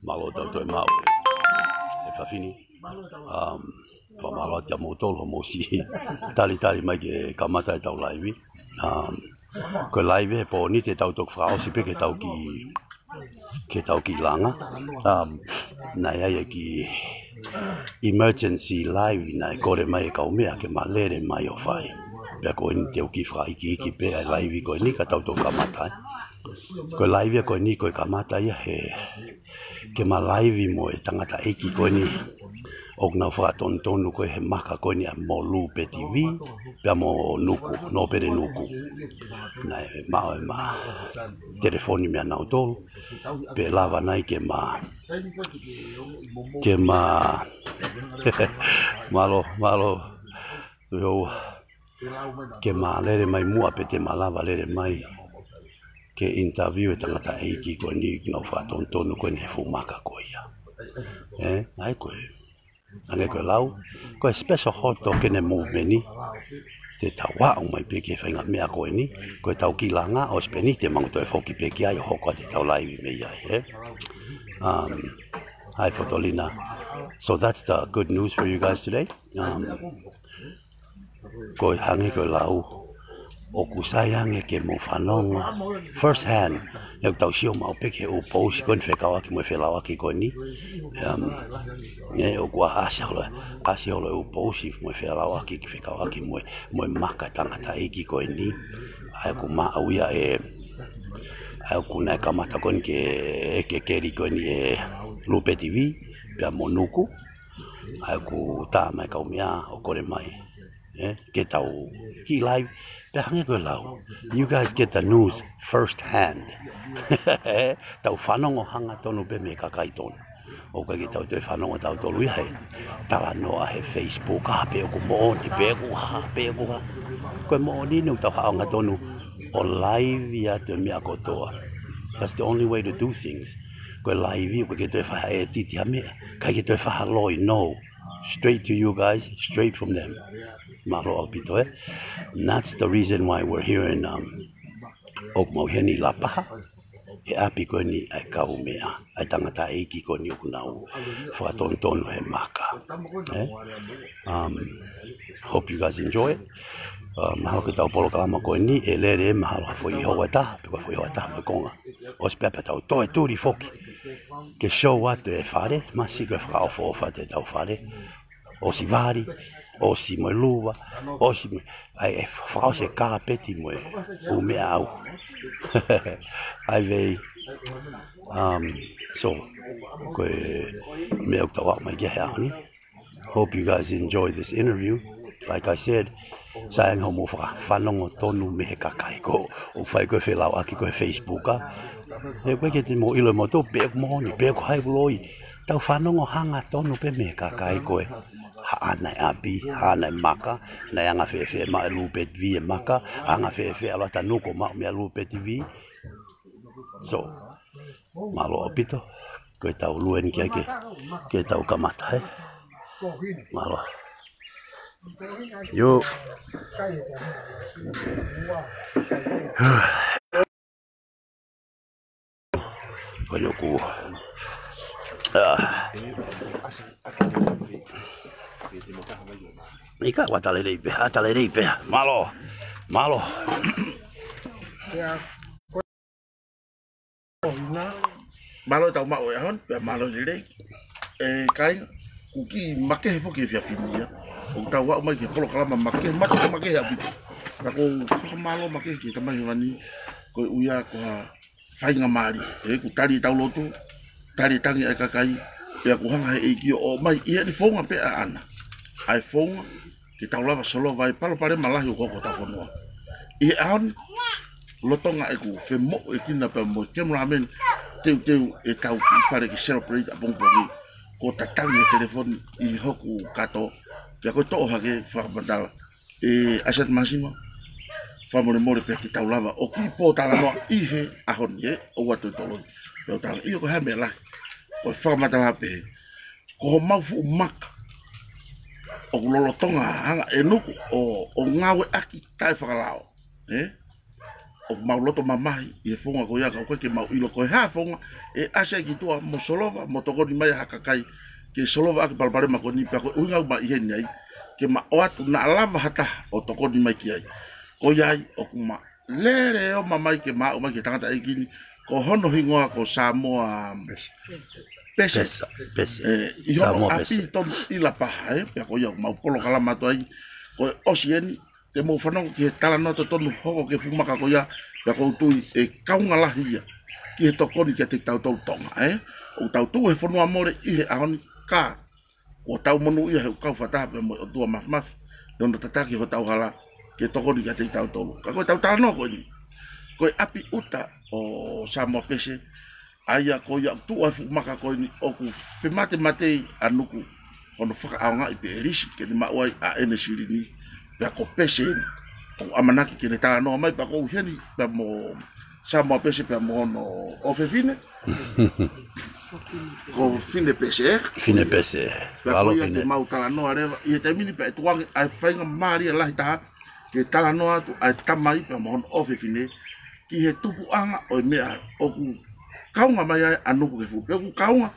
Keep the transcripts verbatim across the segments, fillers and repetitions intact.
Mālō ʻetau toe maʻu e, e efiafi ni. Um, fakamālō atu kia moutolu hoʻomou siʻi talitali mai ke kamata ʻetau laivi. Um, ko e laivi he pō ni te tau toki fakaʻosi pē ke tau kiʻi, ke tau kiʻi langa. Um, naʻe ʻi ai e kiʻi emergency live naʻe kole mai e kaumeʻa ke ma lele mai ʻo fai. Pea ko eni te u kiʻi fakaikiiki pē ʻa e laivi ko eni ka tau toki kamata ai. Ko e laivi ia ko eni ko e kamata ia he ke ma laivi mo e tangataʻeiki ko eni ʻoku nau fakatonutonu ko ē he maka ko eni ʻa mo Lupe TV, pea mo Nuku, Nōpele Nuku. Naʻe maʻu ʻema telefoni meia nautolu, pe lava nai ke ma, ke ma, mālō, mālō, tuʻi houa, ke ma lele mai muʻa pe te ma lava lele mai ke interview e tangataʻeiki ko eni ʻoku nau fakatonutonu ko eni he fuʻu maka ko ia. Ē, ʻa ia ko e, hangē ko e lau, ko e special hot dog eni movement ni, te tau aʻu mai pē ki he faʻahinga meʻa ko eni, ko ʻetau kiʻi langa, ʻosi pē eni te mau toe foki pē ki ai ʻo hoko atu ʻetau laivi mei ai, ē? Um, hi, Fotolina. So that's the good news for you guys today. Um, ko e hangē ko e lau, ʻoku sai ange ke mou fanongo first hand. ʻOku tau sio maʻu pē ki he ʻū pousi ko eni fekauʻaki mo e felauʻaki ko eni. Um, ē, ʻoku ʻasi holo, ʻasi holo e ʻū pousi mo e felauʻaki ke fekauʻaki mo e, mo e maka tangataʻeiki ko eni. ʻA ia ʻoku maʻu ia ē, ʻa ia ʻoku nau kamata ko eni ke, ke keli ko eni ʻe Lupe TV, pea mo Nuku. ʻA ia ʻoku tā mai kaumeʻa ʻo kole mai, ē, ke tau kiʻi laivi. Pea hangē ko e lau, you guys get the news first hand. Ē, tau fanongo hangatonu pē mei he kakai tonu. ʻOku ʻikai ke tau toe fanongo tautolu ia he talanoa he Facebook, ā, pe ʻoku moʻoni, pe ʻoku hā, pe ʻoku hā. Ko e moʻoni eni ʻoku tau haʻu hangatonu ʻo laivi atu e meʻa kotoa. That's the only way to do things. Ko e laivi, ʻoku ʻikai ke toe fai ha ʻētiti ha meʻa, ʻikai ke toe fai ha loi, no. Straight to you guys, straight from them. Mālō ʻaupito, ē. And that's the reason why we're here in, um, ʻoku mau ʻi heni ʻi Lapaha, he ʻapi ko eni ʻa e kaumeʻa, ʻa e tangataʻeiki ko eni ʻoku nau fakatonutonu he maka. Ē? Um, hope you guys enjoy it. Uh, mahalo ko ʻetau polokalama ko eni, ʻe lele mahalo ha foʻi houa ʻe taha, pe ko e foʻi houa ʻe taha mo e konga. ʻOsi pē pea tau toe tuli foki ke show atu e fale, masiʻi ko e fakaʻofoʻofa atu ʻetau fale. ʻOsi vali, ʻosi mo e luva, ʻosi mo e, ʻai e fakaʻosi e kāpeti mo e ʻū meʻa ʻauha. ʻAi vei. Um, so, ko e meʻa ʻoku tau aʻu mai ki ai he ʻaho ni. Hope you guys enjoy this interview. Like I said, sai ange hoʻomou faka-, fanongo tonu mei he kakai ko ē ʻoku fai ko ē felauʻaki ko ē he Facebook, ā. He ʻoku ʻikai ke te mou ʻilo ʻe moutolu pe ʻoku moʻoni, pe ʻoku hā e loi. Tau fanongo hangatonu pē mei he kakai ko ē. Haʻana e ʻapi, haʻana e maka, naʻe anga fēfē maʻu ʻe Lupe TV e maka, anga fēfē ʻalu atu ʻa Nuku ʻo maʻu meia Lupe TV. So, mālō ʻaupito, ko ʻetau lue eni ki ai ke, ke tau kamata, ē? Mālō. Io. Ko eni ʻoku, ah. ʻIkai, ʻoku ʻata lelei pē, ʻata lelei pē. Mālō. Mālō. Mālō ʻetau maʻu e ʻaho ni, pea mālō lelei. ʻE kāinga, ʻoku kiʻi makehe foki e efiafi ni ia. ʻOku tau aʻu mai ki he polokalama makehe, makehe, makehe ʻaupito. Ka ʻoku ou fakamālō makehe ki he Tamai Hēvani, koeʻuhi ko ha faingamālie. ʻE, kuo tali ʻetau lotu, tali e tangi ʻa e kakai, pea kuo hanga he ʻEiki ʻo ʻomai ʻi heʻene founga pē ʻaʻana ʻa e founga ke tau lava solova ai e palopalema lahi ʻoku hoko ʻi hotau fonua. ʻI he ʻaho ni, lolotonga ʻeku femoʻuekina pea mo e cameraman, teuteu ʻetau kiʻi fale ke celebrate ʻapongipongi, kuo tatangi e telefoni ʻi hoku kato, pea ko e toʻo hake fakamatala ʻe ʻAisate Māsima, fakamolemole pea te tau lava ʻo kiʻi pōtalanoa ʻi he ʻaho ni, ē, ʻoua toe toloi. Pea u tala, ʻio, ko e hā e meʻa lahi, ko e fakamatala pē, ko homau fuʻu maka ʻoku lolotonga hanga ʻe Nuku ʻo, ʻo ngāueʻaki taʻefakalao, ē? ʻoku mau loto mamahi ʻi he founga ko ia ka ʻoku ʻikai ke mau ʻilo ko e hā e founga ʻe ʻasi ai ki tuʻa mo solova mo tokoni mai ha kakai ke solova ʻaki e palopalema ko eni, pea ko e ʻuhinga ʻoku mau ʻi heni ai ke ma ʻoatu naʻa lava ha taha ʻo tokoni mai ki ai. Ko ia ai ʻoku ma lele ʻo ma mai ke ma aʻu mai ki he tangataʻeiki ni, ko hono hingoa ko Samoa Pese. Pese, Pese. ʻE, ʻi hono Samoa ʻapi Pese. Tonu ʻi Lapaha, ē, pea ko ia ʻoku mau polokalama atu ai, ko e ʻosi eni, te mou fanongo ki he talanoa totonu hoko ki he fuʻu maka ko ia, pea ʻoku ou tui ʻe kaunga lahi ia ki he tokoni kiate kitautolu Tonga, ē. ʻOku tau tuʻu he fonua mole ʻi he ʻaho ni ka kuo tau monūʻia he ʻoku kau fakataha pea mo e ʻOtua Māfimafi ʻi hono tataki hotau hala ke tokoni kiate kitautolu. Ka ko ʻetau talanoa ko eni, ko e ʻapi ʻuta ʻo Samoa Pese, ʻa ia ko ia ʻoku tuʻu ai e fuʻu maka ko eni ʻoku fematemateʻi ʻa Nuku hono fakaʻaongaʻi pe lisi ke ne maʻu ai ʻa ʻene silini, pea ko Pese eni ʻoku ʻamanaki ke ne talanoa mai, pea ʻoku ou ʻi heni pea mo Samoa Pese pea mo hono ʻofefine, ko Fine Pese, ē? Fine Pese. Pea ko ia ke mau talanoa leva ʻi he taimi ni pea ʻe tukuange ʻa e faingamālie lahi taha ke talanoa atu ʻa e tamai pea mo hono ʻofefine ki he tupuʻanga ʻo e meʻa ʻoku kaunga mai ai ʻa Nuku ki he fuʻu, pe ʻoku kaunga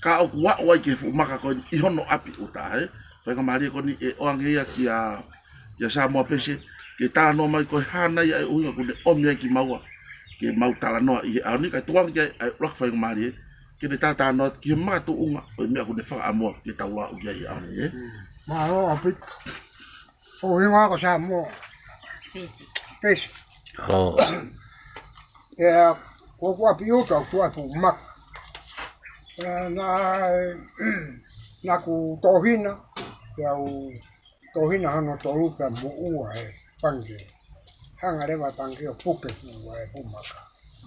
ka ʻoku aʻu ai ki he fuʻu maka ko eni ʻi hono ʻapi ʻuta, ē? Faingamālie ko eni ʻe ʻoange ia kia, kia Samoa Pese ke talanoa mai ko e hā nai ʻa e ʻuhinga ʻoku ne ʻomi ai kimaua ke mau talanoa ʻi he ʻaho ni, kae tukuange ki ai ʻa e ʻuluaki faingamālie ke ne talatalanoa ki he makatuʻunga ʻo e meʻa ʻoku ne fakaʻamua ke tau aʻu ki ai ʻi he ʻaho ni, ē? Mālō ʻaupito. ʻUhinga ko Samoa Pese. Mālō. Pea ko ʻeku ʻapi ʻuta ʻoku tuʻu ai e fuʻu maka. Pea naʻa, naʻa ku tohina, pea u tohina hono tolu pea moʻua he pangikē. Hanga leva e pangikē ʻo puke e fuʻu, e fuʻu maka.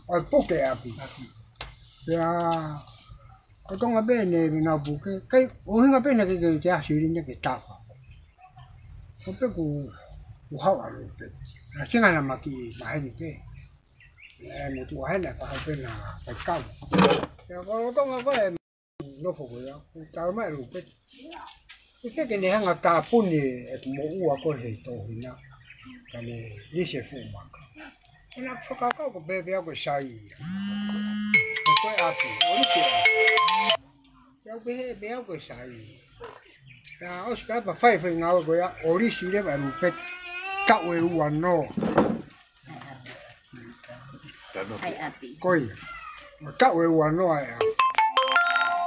ʻO puke e ʻapi. Pea ko Tonga pē ʻene nau puke, kai ʻuhinga pē naʻe ʻikai ke ʻi ai ha silini ke tafa. Ko pē ku, ku haʻu ʻa Lupeti. Naʻe singa na maki maheni pē. ʻE motuʻa hena ka hau pē na kai kau. Pea ko Tonga ko e nofo ko ia, ku tau mai Lupeti. ʻIkai ke ne hanga tāpuni ʻeku moʻua ko ē he tohina, ka ne lisi e fuʻu maka. Ko ʻeku fakakaukau ko e pehē pē au ko e sai ia. Ko e ʻapi, ʻo lisi e ʻapi. Pea u pehē pē au ko e sai ia. Pea ʻosi ka pa fai fai ngāue ko ia, ʻo lisi leva ʻe Lupeti. Taʻu ʻe ua noa. ʻAi ʻapi. Ko ia. Mo taʻu ʻe ua noa e ʻapi.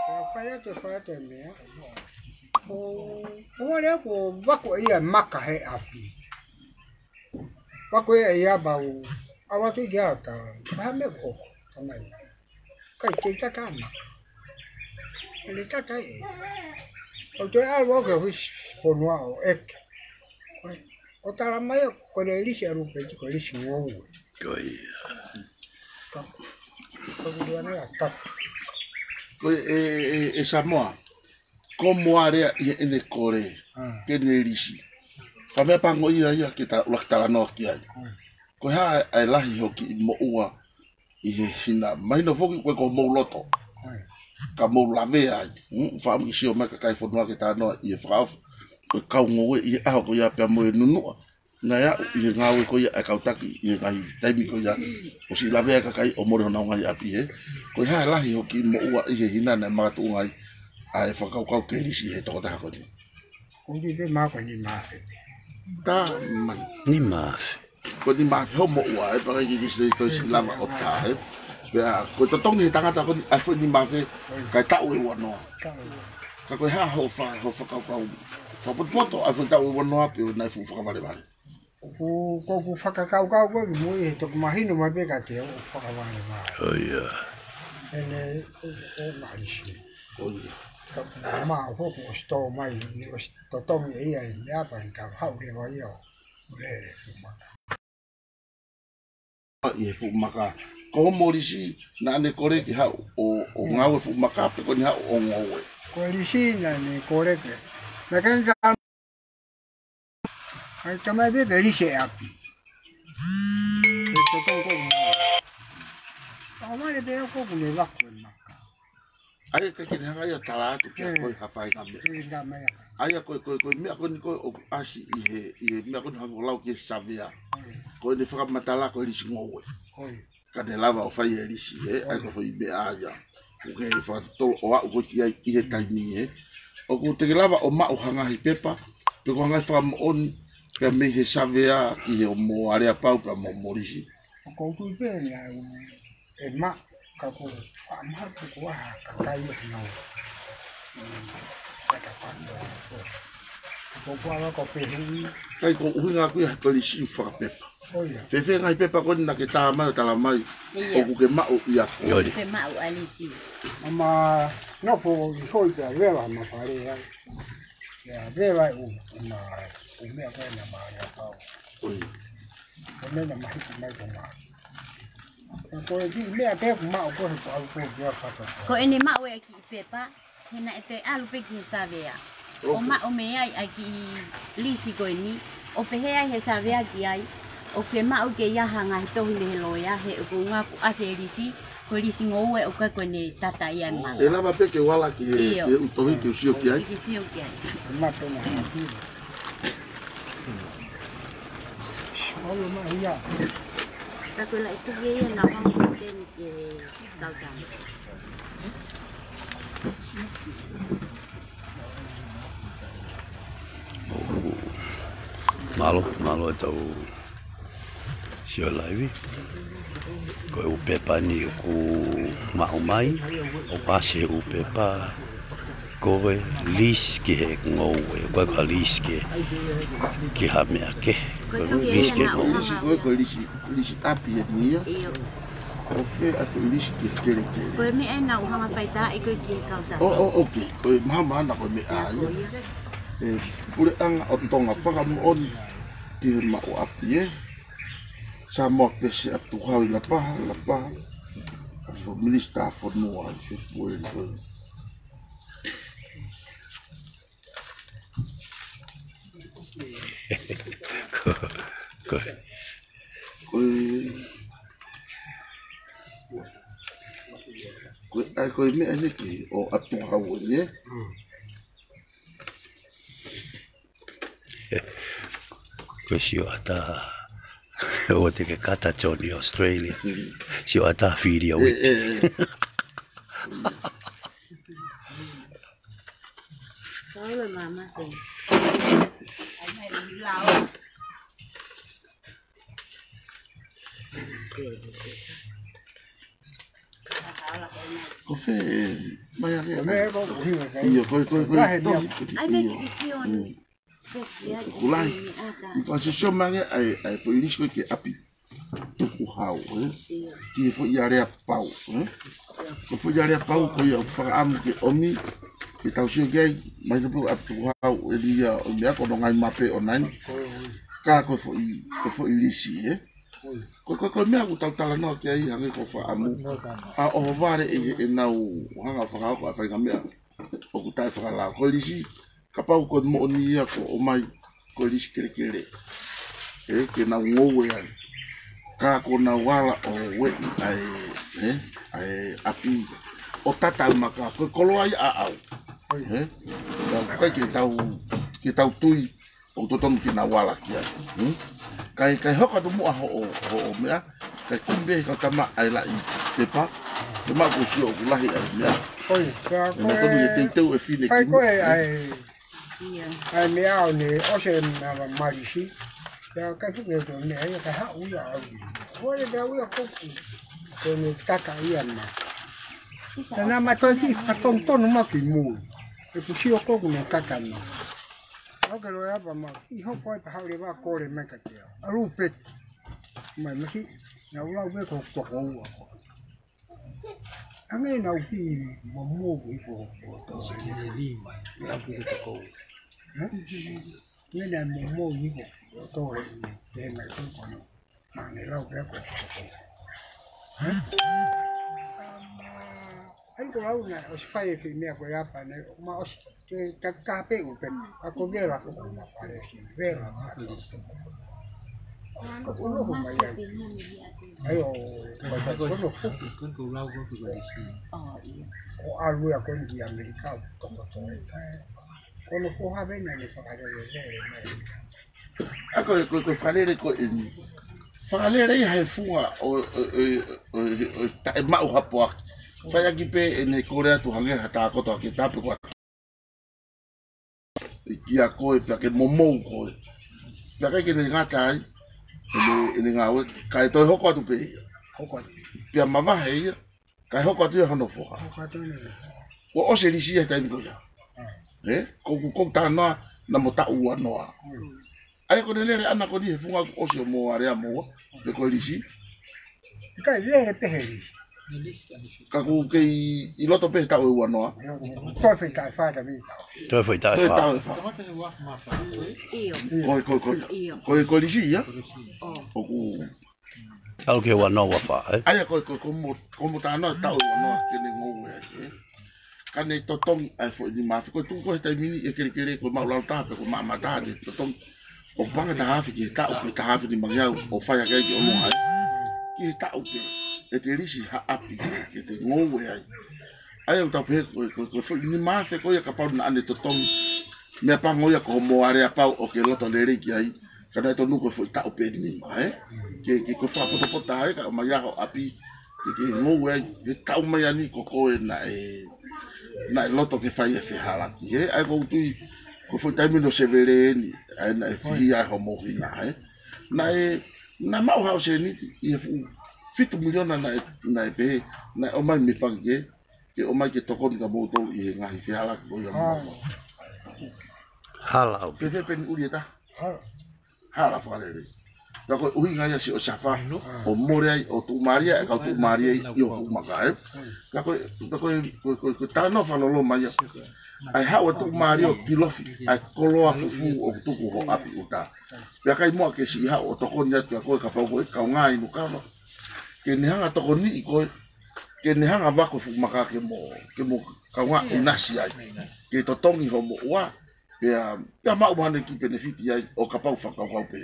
Pea fai atu, fai atu e meʻa. ʻO, ʻo vale aku ʻo vaku ʻe ia e maka he ʻapi. Vaku ʻe ia pea u ʻalu atu ki ai ʻo tala, ko e hā e meʻa ʻoku hoko, tamai. ʻIkai ke tata e maka. ʻE tata ē. ʻOku toe ʻalu au ki he ʻofisi fonua ʻo ʻeke. ʻO tala mai ʻoku lisi ʻa Lupeti, ko e lisi ngoue. Ko ia. Ka, ko e lua nei a tata. Ko e, e, e, e Samoa, ko mo alea ʻi heʻene kole, ʻa, ke ne lisi. Fakameʻapango ia ia ke ta ʻuluaki talanoa ki ai. ʻA. Ko e hā ʻa e lahi hoʻo kiʻi moʻua ʻi he hina, mahino foki ko e ko mou loto. ʻA. Ka mou lavea ai. Mm, faʻa miki sio mai kakai fonua ke talanoa ʻi he fakaʻofa. Ko e kau ngoue ʻi he ʻaho ko ia pea mo e nunuʻa naʻe aʻu ʻi he ngāue ko ia ʻa e kau taki ʻi he ngaahi taimi ko ia, ʻosi lavea e kakai ʻo mole honau ngaahi ʻapi, ē. Ko e hā e lahi hoʻo kiʻi moʻua ʻi he hina naʻe makatuʻunga ai ʻa e fakakaukau ke lisi he tokotaha ko eni? ʻOku ou tui pē maʻaku ko e nima afe. Tamai. Nima afe. Ko e nima afe hoʻo moʻua, ē, pea ʻikai ke ke toe siʻi lava ʻo tā, ē. Pea ko e totongi he tangata ko eni ʻa e foʻi nima afe, kae taʻu ʻe ua noa. Taʻu ʻe ua noa. Ka ko e hā hoʻo fa-, hoʻo fakakaukau fakapotopoto ʻa e foʻi taʻu ʻe ua noa pe ʻoku nai fuʻu fakavalevale? ʻOku, ko ʻeku fakakaukau ko ē ki mui he toki mahino mai pē kiate au ʻoku fakavalevale. ʻO ia. ʻEne, ʻe, ʻe malisi. ʻO ia. Ka, ma o foku ʻosi tō mai, ne ʻosi totongi ʻe ia ʻi he meʻa pea ne ka haʻu leva ia ʻo lele fuʻu maka. ʻI he fuʻu maka. Ko hoʻo lisi, naʻa ne kole ke haʻu ʻo, ʻo, mm, ngāue fuʻu maka, pe ko ʻene haʻu ʻo ngoue? Ko e lisi naʻa ne kole ke. Naʻe ʻikai ke ʻai tamai pē ke lisi e ʻapi. Ke totongi ko ē. ʻAmale pē ko ē kuo ne vaku e maka. ʻA ia ʻikai ke ne hanga ia ʻo tala atu kia koe ha faʻahinga meʻa. ʻA ia ko e, ko e, ko e meʻa ko eni ko ē ʻoku ʻasi ʻi he, ʻi he meʻa ko eni hangē ko e lau ki he savea. Ko ʻene fakamatala ko e lisi ngoue. Ka ne lava ʻo fai e lisi, ē, ʻa ia ko e foʻi meʻa ia. ʻOku ke fakatotolo ʻo aʻu ko ē ki ai ʻi he taimi, ē. ʻOku te ke lava ʻo maʻu ha ngaahi pepa, pe ko ha ngaahi fakamoʻoni, pea mei he savea ki he ʻo mo aleapau pea mo, mo lisi. ʻOku ou tui pē naʻa ʻe maʻu ka ko e faʻa maʻu ko ha kakai ʻo nau. Kata kata. Ko ko ala ko pehui. Kai ko ʻuhinga ko ia ko e lisi fakapepa. Fēfē ngaahi pepa ko eni naʻa ke tā mai ʻo tala mai ʻoku ke maʻu ʻia koe? Ke maʻu ʻa lisi. ʻA ma nofo ʻi hoi pea vela ma fale ai. Ia vela ʻu, ʻu ma, ʻu meʻa ko ena ma aleapau. Ko ena ma hiki mai ko ma. Ko e kiʻi meʻa pē ʻoku maʻu ko he pau ko ia kata. Ko ʻene maʻu e kiʻi pepa. He naʻe toe ʻalu pē ki he savea. ʻO maʻu mei ai ʻa e kiʻi lisi ko eni. ʻO pehē ai he savea ki ai, ʻoku ke maʻu ke ʻi ai ha ngaahi tohi mei he loea, he ʻoku ngaku ʻasi e lisi, ko e lisi ngoue ʻoku ʻikai ko ʻene tata ia e mala. ʻE lava pē ke u ala ki he, ki he ʻū tohi ke u sio ki ai. Ke sio ki ai. Ka ko e laʻi tuku ia naʻa hanga ʻo seni ke Mālō, mālō e tau sio laivi. Ko e ʻū pepa ni ʻoku maʻu mai, ʻoku ʻasi he ʻū pepa ko e lisi ki he ngoue, ʻoku ʻikai ko ha lisi ki, ki ha meʻa kehe. Ko e lisi ki he ngoue. Lisi ko e, ko e lisi, lisi ʻapi eni ia. ʻO fē ʻa e foʻi lisi ki he kelekele? Ko e meʻa ena ʻoku hanga faitāʻi ko ē ki he kautaha. ʻO, ʻo, ʻoku, ko e mahamahana ko e meʻa ia. ʻE, puleʻanga ʻo Tonga fakamoʻoni ki he maʻu ʻapi, ē. Samoa Pese ʻa Tuhau ʻi Lapaha, Lapaha. ʻA e foʻi minisitā fonua, ʻa e foʻi puele ko ē. Ko, ko. Ko e, ko e, ʻa e, ko e meʻa eni ki ʻo ʻAtuhau eni, ē? Ko e sio ʻatā, ʻoua te ke kata Johnny Australia. Sio ʻatā fili ʻa Wiki. Kaula mama sen. Ai, ai, lao. Ko fē, mai ange, ʻio, ko e, ko e, ko e tohi. Ai, me ki sio ni. Kulahi. ʻI fāsisio mai ange, ʻa e, ʻa e foʻi lisi ko ē ki he ʻapi Tukuhau, ē? Ki he foʻi aleapau, ē? Ko e foʻi aleapau ko ia ʻoku fakaʻamu ke ʻomi, ke tau sio ki ai, mai no pē ʻapi Tukuhau, ē, lia ʻo meʻa ko hono ngaahi mape ʻo nai. Ka ko e foʻi, ko e foʻi lisi, ē? Ko, ko, ko e meʻa ʻoku tau talanoa ki ai hangē ko e fakaʻamu. ʻA ʻohovale ʻi heʻenau hanga ʻo fakahoko ʻa e faʻahinga meʻa ʻoku taʻefakalao. Ko e lisi, kapau ko e moʻoni ia ko e ʻomai ko e lisi kelekele. Ē, ke nau ngoue ai. Ka ko ʻenau ala ʻo ueʻi ʻa e, ē, ʻa e ʻapi ʻo tata e maka, ko e koloa ia ʻaʻau. Ē? Ka ʻoku ʻikai ke tau, ke tau tui ʻoku totonu ke nau ala ki ai. Hmm? Kae, kae hoko atu muʻa hoʻo, hoʻo meʻa, kae kumi pē he kau tama ʻa e laʻi pepa, ke maʻu kuo sio ʻoku lahi ʻa e meʻa. Ko ia, pea ko e, meʻa tonu ia teuteu e fine kai ki ko e muʻa, ē? ʻA e, ʻa e meʻa ʻo ne ʻosi e ma-, ma-, malisi. Pea kai fuke to meʻa ia, kae haʻu ia ʻo aʻu. Ko e le pea ui ʻa koku. Ko ʻene kaka ia ma. Tana ma toi ki, ka tonutonu ma ki mui. ʻE ku sio koku ne kaka ma. Au ke loea pa ma, ʻi hoko ai pa haʻu leva kole mai ka te au. ʻAlu pē. Mai maki, na ula ue ko toko ua. Ange na uki mo mo ki ko ko to. Sini lima, na uki he toko ua. Hē? Nge na mo mo ki ko ko to he, he mai ko ko no. Ange lau pē ko ko. Hē? Ai ko lau na, ʻosi fai e kiʻi meʻa ko ia pa ne, ma ʻosi ke ka, ka pe u pe, a ko vela ko ko ma pare si, vela ma ko. Ko ʻUluhu mai ai. Ai ʻo, ko ʻUluhu. Ko ʻUluhu. ʻO ʻalu ia ko eni ki ʻAmelika ʻo toko toe. Ko hono foha ʻena ne fakalele mai. ʻA ko e, ko e, ko e fakalele ko eni. Fakalele ia he funga ʻo, ʻo, ʻo, ʻo, ʻo taʻemaʻu ha poaki. Fai ʻaki pē ʻene kole atu hangē ha tākoto ʻa ke tape ko ʻIa koe, pea ke momou koe. Pea ʻikai ke ne ngata ai, ʻene, ʻene ngāue, kae toe hoko atu pē ia. Hoko atu. Pea mavahe ia, kae hoko atu ia hono foha. Hoko atu ia. Kuo ʻosi e lisi ia he taimi ko ia. Ē? Ko ʻeku, ko ʻeku talanoa naʻa mo taʻu ua noa. ʻA ia ko ʻene lele ʻana ko eni he funga kuo ʻosi hoʻomo alea mo ua, pe ko e lisi. ʻIkai lele pē he lisi. Ka ʻoku kei ʻi loto pē he taʻu ʻe ua noa. Toe foʻi taʻu ʻe fā taimi. Toe foʻi taʻu ʻe fā. Toe taʻu ʻe fā. ʻIo. Ko e, ko e, ko e. ʻIo. Ko e, ko e lisi ia. ʻOku ʻalu ki he ua noa ua fā, ē? ʻA ia ko e, ko e, ko hoʻomo, ko hoʻomo talanoa taʻu ʻe ua noa ke ne ngoue ai, ē? Ka ne totongi ai foʻi nima afe, ko e tuʻu ko ē he taimi ni ʻe kelekele, ko e maʻulalo taha pe ko e maʻamaʻa taha, ne totongi ʻo paʻanga taha afe ki he taʻu, pe taha afe nimangeau, ʻo fai ʻaki ai ke ʻolunga ai. Ki he taʻu pē, ʻe te lisi ha ʻapi, ke te ngoue ai. ʻA ia ʻoku tau pehē, ko e, ko e, ko e foʻi nima afe ko ia kapau naʻa ne totongi. Meʻapango ia ko hoʻomo alea pau ʻoku ke loto lelei ki ai. Ka naʻe tonu ko e foʻi taʻu pē nima, ē? Ke, ke ko e fakapotopoto ai, kae ʻomai ʻa ho ʻapi, ke, ke ngoue ai, he taʻu mai ʻeni ko koe naʻe, naʻe loto ke fai e fehalaki, ē? ʻA ia ko u tui, ko e foʻi taimi naʻe sevele eni, ʻa ia naʻe fihia ai hoʻomo hina, ē? Naʻe, naʻe maʻu haʻo sēniti, ʻi he fuʻu fitu miliona naʻe, naʻe pehē, naʻe ʻomai mei he pangikē, ke ʻomai ke tokoni kia moutolu ʻi he ngaahi fehalaki ko ia mo. Hala au. Pe, pe, pe ni uli e taha. Hala fakalele. Ka ko e ʻuhinga ia siʻo safa, ʻo mole ai, ʻo tuʻumālie, ʻa e kau tuʻumālie ʻi ho fuʻu maka, ē. Ka ko e, ka ko e, ko e, ko e, ko e talanoa fakaloloma ia. ʻA e haʻu ʻa e tuʻumālie ʻo tilofi ʻa e koloa fufū ʻoku tuku ho ʻapi ʻuta. Pea ʻikai muʻa ke siʻi haʻu ʻo tokoni atu kia koe kapau ko e kaungā inu kava. Ke ne hanga tokoniʻi koe, ke ne hanga vako fuʻu maka ke mo, ke mo kaungā ʻinasi ai. Ke totongi hoʻomo ua, pea, pea maʻu haʻane kiʻi penefiti ai ʻo kapau fakakaukau pē.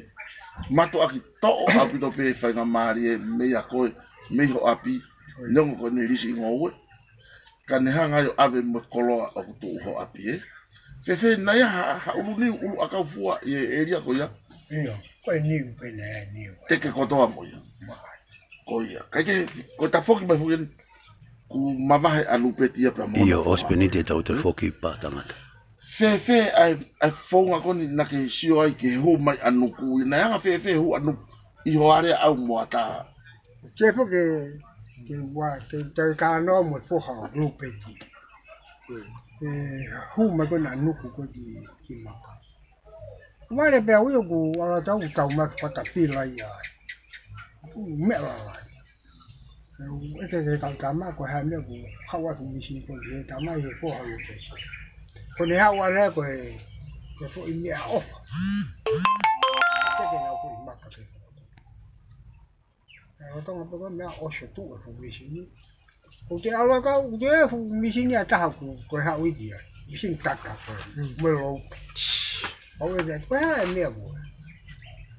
Mātuʻaki toʻo ʻaupito pē faingamālie meia koe, mei ho ʻapi, neongo ko ʻene lisi ngoue. Ka ne hanga ai ʻo ʻave mo e koloa ʻoku tuʻu ho ʻapi, ē. Fēfē, naʻe ʻi ai ha, ha ʻulu niu, ʻulu ʻakau fua ʻi he ʻēlia ko ia? ʻIo, ko e niu pē naʻe niu. Teke kotoa mo ia. Ko ia. Kae kehe, ko e tafoki mai foki eni, kuo mavahe ʻa Lupeti ia pea mo ʻIo, hono foha. Ospeniti e tau te foki pā tangata. Fēfē ʻa e, ʻa e founga ko eni naʻa ke sio ai ki he hū mai ʻa Nuku, naʻe anga fēfē hū ʻa Nuku ʻi ho alea ʻau mo ʻatā? Ke foki, ke ua, ke tau talanoa mo e foha ʻo Lupeti. ʻE, hū mai ko ena ʻa Nuku ko ē ki, ki maka. Vale pea ui ʻoku ala tau tau mai fakatapila ia. Meʻa lalahi. ʻE, ʻeke ke tau tama ko e hā e meʻa ʻoku haʻu atu misi ko e tama ʻi he foha ʻo Lupeti. Ko ʻene haʻu ʻana ko e, ko e foʻi meʻaʻofa. Teke nau foʻi maka ke. ʻE, ʻo tonga pē ko e meʻa ʻosi ʻo tuʻu e fuʻu misi ni. ʻOku te ʻalu ʻo kau, ʻoku te fuʻu misi ni ʻa taha ʻoku, ko e haʻu ʻi ai. Misi ni kaka ko e. Mm. Mo e lou. ʻO e te, ko e hā e meʻa ko e.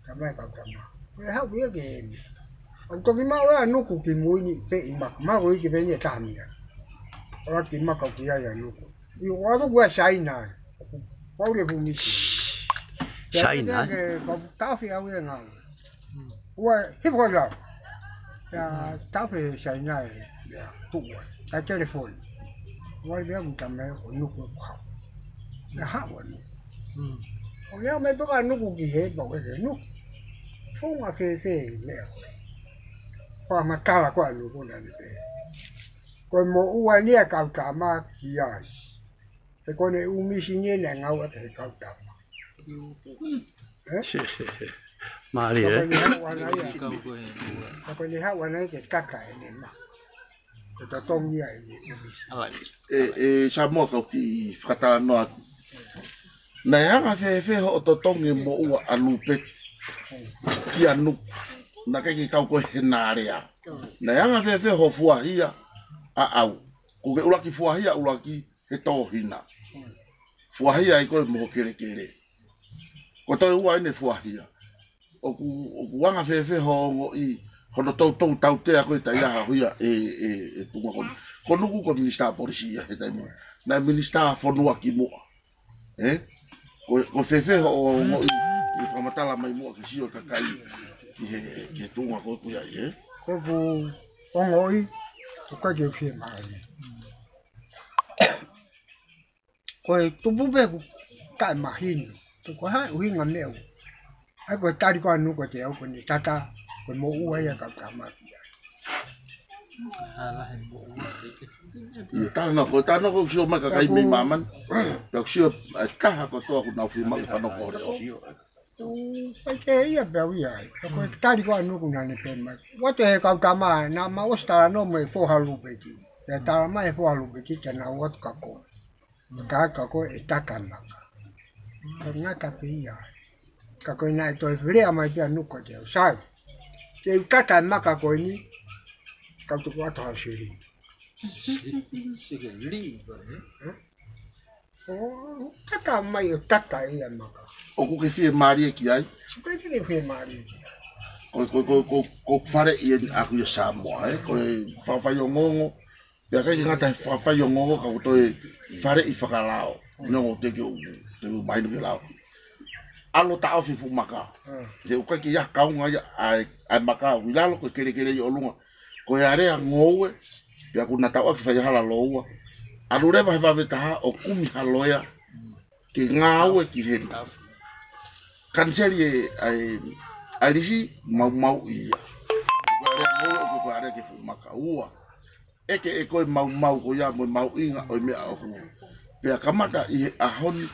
Tama e kau tama. Ko e haʻu ia ke e meʻa. ʻOku toki maʻu ʻe ʻa Nuku ki mui ni pē ʻi maka. Maka ko e ʻikai pē ni e taha meʻa. ʻO laki maka ʻoku ʻi ai ʻa Nuku. ʻIo, ʻoku ʻalu ko e Saina ai. ʻOku, ʻoku ʻalu e fuʻu misi. Saina ai? Ke, ke, ka, ka fi au e ngau. Ua, hifo ko lau. Ia, tafe Saina e, ia, tuʻu ai. Ka telefoni. Ua, ia, mu tama e, ko Nuku e kuhau. Ia, haʻu ʻa Nuku. ʻO ia, mai pē ko ʻa Nuku ki he, pau e ke Nuku. Funga fēfē, meʻa. Ko e matala ko ʻa Nuku na ni pē. Ko e moʻua ni ʻa e kau tama ki ai. He ko ʻene ʻū misi ni naʻe ngāueʻaki he kau tama. Ē? Mālie, ē? Ka ko ʻene haʻu ʻana ia. Ka ko ʻene haʻu ʻana ia ke kaka ʻene mā. Ke totongi ia ʻene ʻū misi. ʻE, ʻe Samoa kau kiʻi fakatalanoa atu. Naʻe anga fēfē hoʻo totongi e moʻua ʻa Lupeti kia Nuku. Naʻe ʻikai ke kau koe he nālea. Naʻe anga fēfē hoʻo fuahia ʻa ʻau. Ko ke ʻuluaki fuahia ʻuluaki he tōhina. Fuahia ai koe mo ho kelekele. Ko toe ua ʻene fuahia. ʻOku, ʻoku anga fēfē hoʻo ongoʻi hono toutou tautea ko e taiaha hoia ʻe, ʻe, ʻe Tuʻunga ko eni? Ko Nuku ko e minisitā polisi ia he taimi. Naʻe minisitā fonua kimuʻa. Ē? Ko, ko e fēfē hoʻo ongoʻi ʻi he fakamatala mai muʻa ke sio e kakai ki he, ki he tuʻunga ko ē ʻoku ʻi ai, ē? Ko ʻeku ongoʻi, ʻoku ʻikai ke u fiemālie. Ko e tupu pē ʻoku taʻemahino. Tuku ha ʻuhinga meʻa. ʻAi ko e tali ko ē ʻa Nuku kiate au ko eni tata, ko e moʻua ia ka u tamaki ai. Ia, talanoa, ko e talanoa ko e sio mai kakai mei māmani. Pea u sio, ʻa e taha kotoa ʻoku nau fiemaʻu ke fanongo ko e sio. ʻOku ʻikai ke ia pē au ia ai. Ka ko e tali ko ē ʻa Nuku naʻa ne pehē mai. Ua te he kau tama, naʻa mau ʻosi talanoa mo e foha Lupeki. Pea tala mai e foha Lupeki, te nau ō atu ka ko. Ka ka ko e tata maka. Ka ngata pē ia. Ka ko e naʻe toe lea mai pē ʻa Nuku kiate au. Sai. Ke u tata e maka ko eni. Ka u tuku atu ha sili. Sili, ko ē, ē? Ē? ʻO tata mai ʻo tata ia maka. ʻOku ke fiemālie ki ai? ʻOku ʻikai ke fiemālie ki ai. Ko, ko, ko, ko, ko faleʻi eni ʻaku ia Samoa, ē? Ko e fakafaiongoongo. Pea ʻikai ke ngata he fakafaiongoongo ka ko e toe faleʻi fakalao. Neongo te ke u, te u mahino ke lao. ʻAlu ʻo taʻofi fuʻu maka. Mm. He ʻoku ʻikai ke ʻi ai ha kaunga ia ʻa e, ʻa e maka ʻi lalo ko e kelekele ʻi ʻolunga. Ko e alea ngoue, pea ʻoku na tauʻaki fai hala lōua. ʻAlu leva he vave taha ʻo kumi ha loea. Ke ngāue ki heni. Kaniseli e, ʻa e, ʻa e lisi maumauʻi ia. Ko e alea ngoue, ko e alea ki he fuʻu maka ua. ʻEke ʻe koe maumau ko ia mo e mahuʻinga ʻo e meʻa ʻoku. Pea kamata ʻi he ʻaho ni,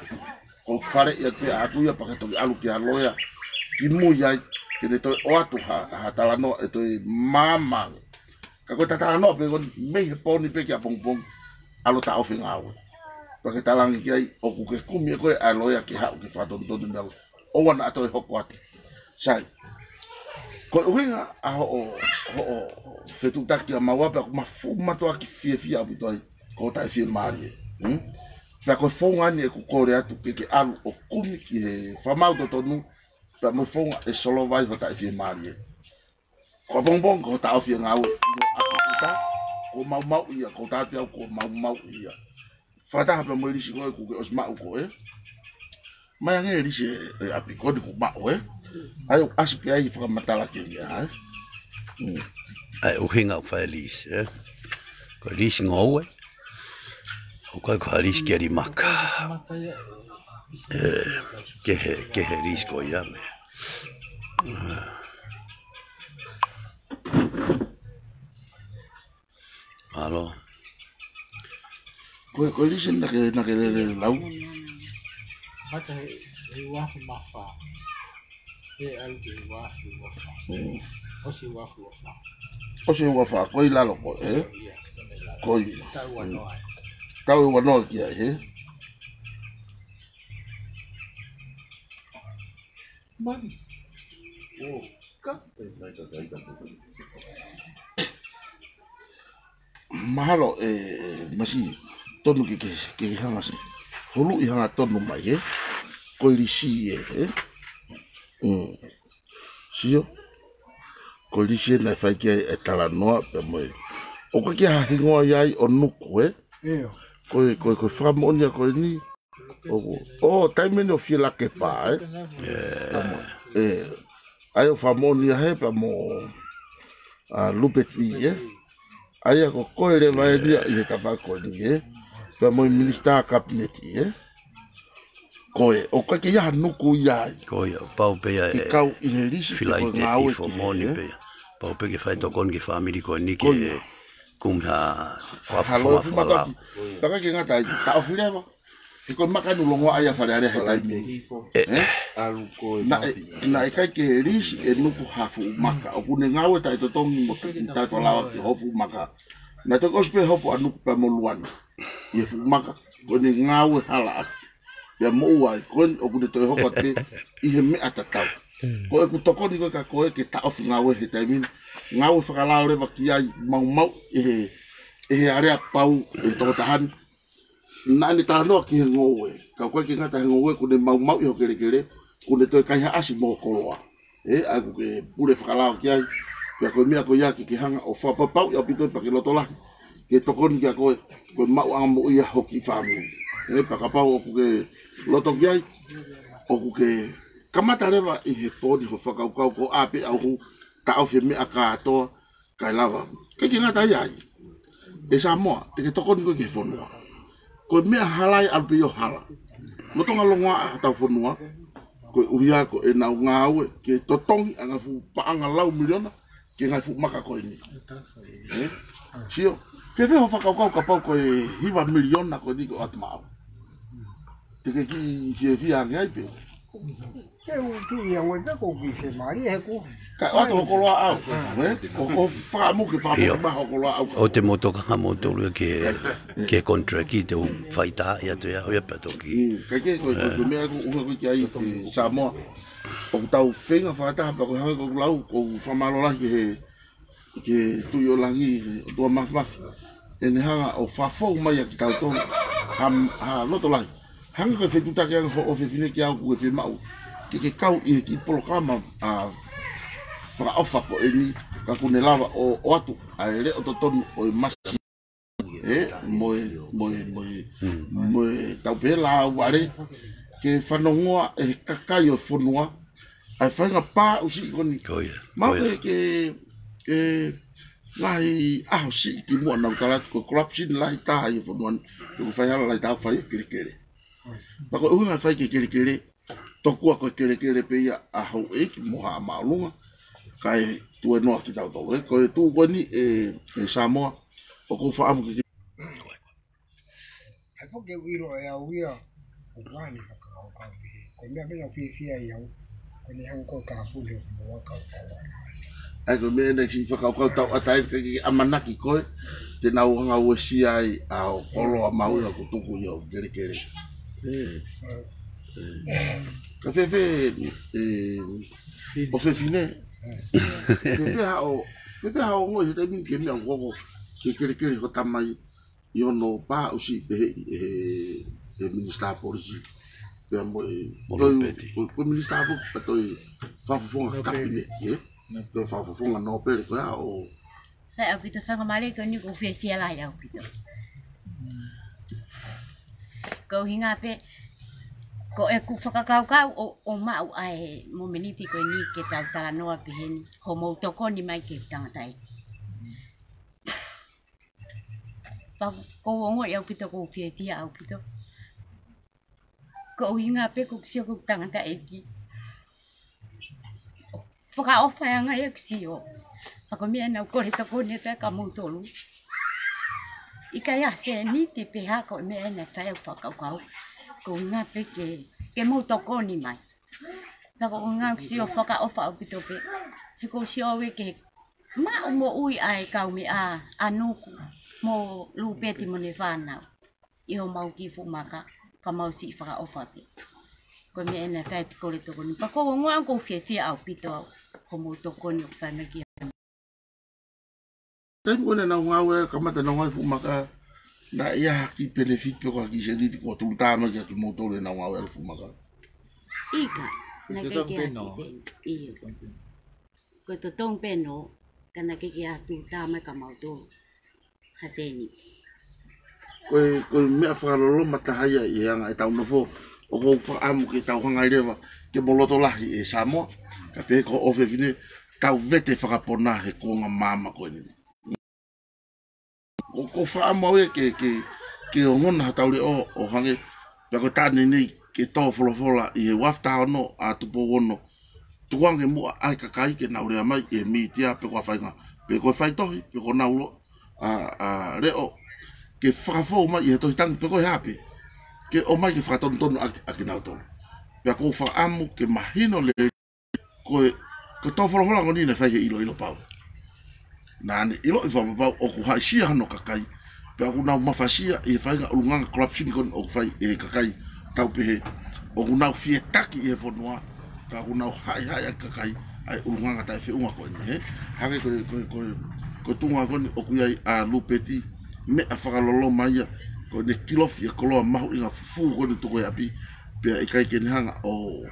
ko e faleʻi atu pē ʻaku ia pea ke toki ʻalu ki ha loea. Kimui ai, ke ne toe ʻoatu ha, ha talanoa ʻe toe māmani. Ka ko e talanoa pē ko eni mei he pō ni pē ki ʻapongipongi, ʻalu ʻo taʻofi e ngāue. Pea ke talaange ki ai, ʻoku ke kumi ʻe koe ʻa e loea ke haʻu ke fakatonutonu e meʻa ko ē. ʻOua naʻa toe hoko atu. Sai. Ko e ʻuhinga ʻa hoʻo, hoʻo fetuʻutaki ʻa maua pea ʻoku ma fuʻu mātuʻaki fiefia ʻaupito ai, ko e taʻefiemālie. Hmm? Pea ko e founga eni ʻeku kole atu ke ke ʻalu ʻo kumi ki he fakamaau totonu, pea mo e founga ʻe solova ai ho taʻefiemālie. Ko ʻapongipongi ko e taʻofi e ngāue, ʻi he ʻapi ʻuta, ko maumau ia, ko tapi au ko maumau ia. Fakataha pea mo e lisi ko ē ʻoku ke ʻosi maʻu ko ē. Mai ange e lisi e, e ʻapi ko eni kuo maʻu ē. ʻAi ʻo ʻasi pē ai fakamatala ki he meʻa ē. Mm. ʻA e ʻuhinga ʻoku fai e lisi ē. Ko e lisi ngoue. ʻOku ʻikai ko ha lisi ke li maka. Ē, kehe, kehe lisi ko ia mei. Mālō. Ko e, ko e lisi naʻa ke, naʻa ke lele lau. Mata he, he uafu mafa. He alu ke he uafu mafa. Mm. ʻOsi uafu mafa. ʻOsi uafu, ko e ʻi lalo ko ē, ē? Ia, ko e ʻi lalo. Ko e ʻi. Tau ua noa. Mm. Tau ua noa ki ai, ē? Mani. ʻO, ka, e, mai ka, ka, ka, ka. Mahalo, e, e, masi, tonu ke, ke, ke hanga si. Hulu ʻi hanga tonu mai, ē? Ko e lisi ē, ē? Mm. Sio? Ko e lisi ē naʻe fai ki ai e talanoa, pea mo e. ʻOku ʻikai ke ha hingoa ia ʻo Nuku, ē? ʻIo. Ko e, ko e, ko e fakamoʻoni ia ko eni, ʻO, ʻo, taimi ni ʻo Fielakepa, ē? ʻĒ. Tamo, ē. ʻAi ʻo fakamoʻoni ia he pea mo, ʻa, Lupeti, ē? ʻAi ʻa ko koe leva ē ia ʻi he tafaʻaki ko eni, ē? Pea mo e minisitā kapineti, ē? Ko e, ʻoku ʻikai ke ʻi ai ha Nuku ia ai. Ko ia, pau pē ia ke ē, kau ʻi he lisi ke ko e Filaite ngāue ʻi ki he, Fomoni ē? Pē ia. Pau pē ke fai tokoni ki he fāmili ko eni ke ko ia. Kumi ha fa-, ha loea fakafalau. Fuʻu mātuʻaki. Pea ʻikai ke ngata ai, taʻofi leva. He ko e maka ʻoku longoaʻa ia Fale Alea he taimi ni. Ē? Naʻe, naʻe ʻikai ke lisi ʻe Nuku ha fuʻu maka. ʻOku ne ngāue taʻetotongi mo taʻe-, taʻefalala ki hoʻo fuʻu maka. Naʻe toki ʻosi pē hopo ʻa Nuku pea mo Luana. ʻI he fuʻu maka, ko ʻene ngāue hala ʻaki. Pea moʻua ai, ko eni ʻoku ne toe hoko atu pē ʻi he meʻa tatau. Ko ʻeku tokoni ko ē kia koe ke taʻofi ngāue he taimi ni. Ngāue fakalao leva ki ai maumau ʻe he, ʻe he alea pau ʻe he tokotaha ni. Naʻa ne talanoa ki he ngoue. Ka ʻoku ʻikai ke ngata he ngoue, ʻoku ne maumauʻi ho kelekele, ʻoku ne toe kaihaʻasi mo ho koloa. ʻE, ʻa ʻoku ke pule fakalao ki ai. Pea ko e meʻa ko ia ke ke hanga ʻo fakapapauʻi ʻaupito pea ke loto lahi ke tokoni kia koe, ko e maʻuʻanga moʻui ʻa hoʻo kiʻi fāmili. ʻE, pea kapau ʻoku ke loto ki ai, ʻoku ke kamata leva ʻi he pō ni hoʻo fakakaukau ko ʻapē ʻauhu taʻofi meʻa kātoa, kae lava. ʻIkai ke ngata ai ai. ʻE Samoa, te ke tokoni koe ki he fonua. Ko e meʻa hala ē ʻalu pē ʻo hala. Lolotonga longoaʻa ʻa hotau fonua, koeʻuhi ko ʻenau ngāue ke totongi ʻa e ngaahi fuʻu paʻanga lau miliona ki he ngaahi fuʻu maka ko eni. ʻE? Sio, fēfē hoʻo fakakaukau kapau ko e hiva miliona ko eni ko ʻatu maʻau? Te ke kiʻi fiefia ange ai pē? Ke u kiʻi ange ai pē ko u kiʻi fiemālie he ko. Kae ʻoatu hoʻo koloa ʻau. ʻE? Ko, ko fakamu ke fakamu ʻIo. ke maha hoʻo koloa ʻau. ʻOua te mou tokanga moutolu ia ki he, ki he contract, te u faitaaʻi atu ia, ʻo ia pea toki. Mm, kae kehe ko, ko, ko e meʻa ko u ʻuhinga ko ē ki ai ʻe Samoa. ʻOku tau feinga fakataha pea ko e hangē ko ʻeku lau, ko u fakamālō lahi ki he, ki he Tuʻi ʻo Langi, ʻOtua Māfimafi. ʻEne hanga ʻo fakafou mai ʻa kitautolu ha, ha loto lahi. Hangē ko e fetuʻutaki ange hoʻo fefine kiate au, ʻoku ke fiemaʻu ke ke kau ʻi he kiʻi polokalama, ʻa, fakaʻofa ko eni, ka ʻoku ne lava ʻo, ʻoatu ʻa e leʻo totonu ʻo e masi, ʻe, mo e, mo e, mo e, Mm. mo e tau pehē lāuale, ke fanongoa ʻe he kakai ʻo e fonua ʻa e faʻahinga pāʻusiʻi ko eni. Ko ia, Mau ko ia. ke, ke, ke ngaahi ʻaho siʻi kimuʻa naʻa ku tala atu ko e corruption lahi taha ʻi he fonua ni, ko e faihala lahi taha ʻoku fai ʻe he kelekele. Pea ko e ʻuhinga fai ki he kelekele, tokua ko e kelekele pē ia ʻa houʻeiki mo haʻa māʻolunga, kae tuēnoa kitautolu. ʻE, ko e tuʻu ko eni ʻe, ʻe Samoa, ʻoku ou fakaʻamu ke ke He ko ke ʻilo ʻe au ia, ʻoku ʻi ai e fakakaukau pē. Ko e meʻa pē naʻa ku fiefia ai au, ko ʻene hanga ko e kāpuni ʻo mua kaukau ana. ʻAi ko e meʻa naʻe siʻi fakakaukau tauʻatāina ke ke ʻamanaki koe, te nau hanga ʻo uesia ai ʻa hoʻo koloa mahuʻinga kuo tuku ʻi hoʻo kelekele. ʻE. ʻE. Ka fēfē, ʻe, ʻofefine. Fēfē haʻo, fēfē haʻo ongoʻi he taimi ni ki he meʻa ʻoku hoko ki he kelekele ʻo ho tamai ʻi hono pāʻusiʻi pehē ʻe he, he minisitā polisi. Pea mo e Mo toi, Lupeti. ko, ko e minisitā foki, pea toe fakafofonga Nōpele. Kapineti, ē? Nōpele. Toe fakafofonga nōpele ko ia ʻo Sai ʻaupito, faingamālie ko eni ʻoku ou fiefia lahi ʻaupito. Ko e ʻuhinga pē, ko ʻeku fakakaukau ʻo, ʻo maʻu ʻa e momeniti ko eni ke tau talanoa pehē ni, hoʻomou tokoni mai ki he tangataʻeiki. Pea ʻoku ou ongoʻi ʻaupito, ʻoku ou fiefia ʻaupito. Ko e ʻuhinga pē ʻoku ou sio ko e tangataʻeiki. Fakaʻofa ʻa e anga ia ʻoku ou sio. Pea ko e meʻa naʻa ku kole tokoni atu ai kia moutolu. ʻIkai ha sēniti pe ha ko e meʻa naʻe fai ʻeku fakakaukau. Ko e ʻuhinga pē ke, ke mou tokoni mai. Pea ko e ʻuhinga ʻoku ou sio fakaʻofa ʻaupito pē. He ʻoku ou sio au ia ke maʻu moʻui ʻa e kaumeʻa, ʻa Nuku mo Lupeti mo ʻene fānau ʻi homau kiʻi fuʻu maka, ka mau siʻi fakaʻofa pē. Ko e meʻa naʻe fai ʻeku kole tokoni. Pea ʻoku ou ongoʻi ʻoku ou fiefia ʻaupito au, hoʻomou tokoni ʻoku fai mai ki ai. Taimi ko ē naʻa nau ngāue, kamata nau ngāue fuʻu maka, naʻe ʻi ai ha kiʻi penefiti pe ko ha kiʻi sēniti kuo tuli tā mai kia kimoutolu ʻenau ngāue ʻa e fuʻu maka? ʻIkai, naʻe ʻikai ke ʻi ai ha kiʻi sēniti. ʻIo. Ko e totonu pē ʻena, ka naʻe ʻikai ke ʻi ai ha tuli tā mai kia mautolu ha sēniti. Ko e, ko e meʻa fakaloloma taha ia ʻi he anga ʻetau nofo, ʻoku ou fakaʻamu ke tau hanga ai leva ke mo loto lahi ʻe Samoa, kae pehē ko hoʻo ʻofefine, tau vete fakapō he kuonga maama ko eni. ʻOku ou fakaʻamu au ia ke, ke, ke ongona hotau leʻo ʻo hangē, pea ko e taʻane nei ke tō folofola ʻi he uaafe taha ono ʻa Tupou Ono. Tukuange muʻa ʻa e kakai ke nau lea mai ʻi he mītia pe ko ha faʻahinga, pe ko e faitohi, pe ko honau lo-, ʻa, ʻa, leʻo, ke fakafou mai ʻi he tohi tangi pe ko e hā pē, ke ʻomai ke fakatonutonu ʻaki, ʻakinautolu. Pea ʻoku ou fakaʻamu ke mahino lelei ko e, ko e tō folofola ko eni naʻe fai he ʻiloʻilo pau. Naʻa ne ʻiloʻi fakapapau ʻoku haʻisia hono kakai, pea ʻoku nau mafasia ʻi he faʻahinga ʻulungaanga corruption ko eni ʻoku fai ʻe he kakai tau pehē, ʻoku nau fietaki ʻi he fonua, ka ʻoku nau haʻihaʻi ʻaki kakai ʻa e ʻulungaanga taʻefeʻunga ko eni, ē? Hangē ko e, ko e, ko e, ko e tuʻunga ko eni ʻoku ʻi ai ʻa Lupeti, meʻa fakaloloma ia, ko ʻene kilofi ʻa e koloa mahuʻinga fufū ko eni tuku ʻi ʻapi, pea ʻikai ke ne hanga ʻo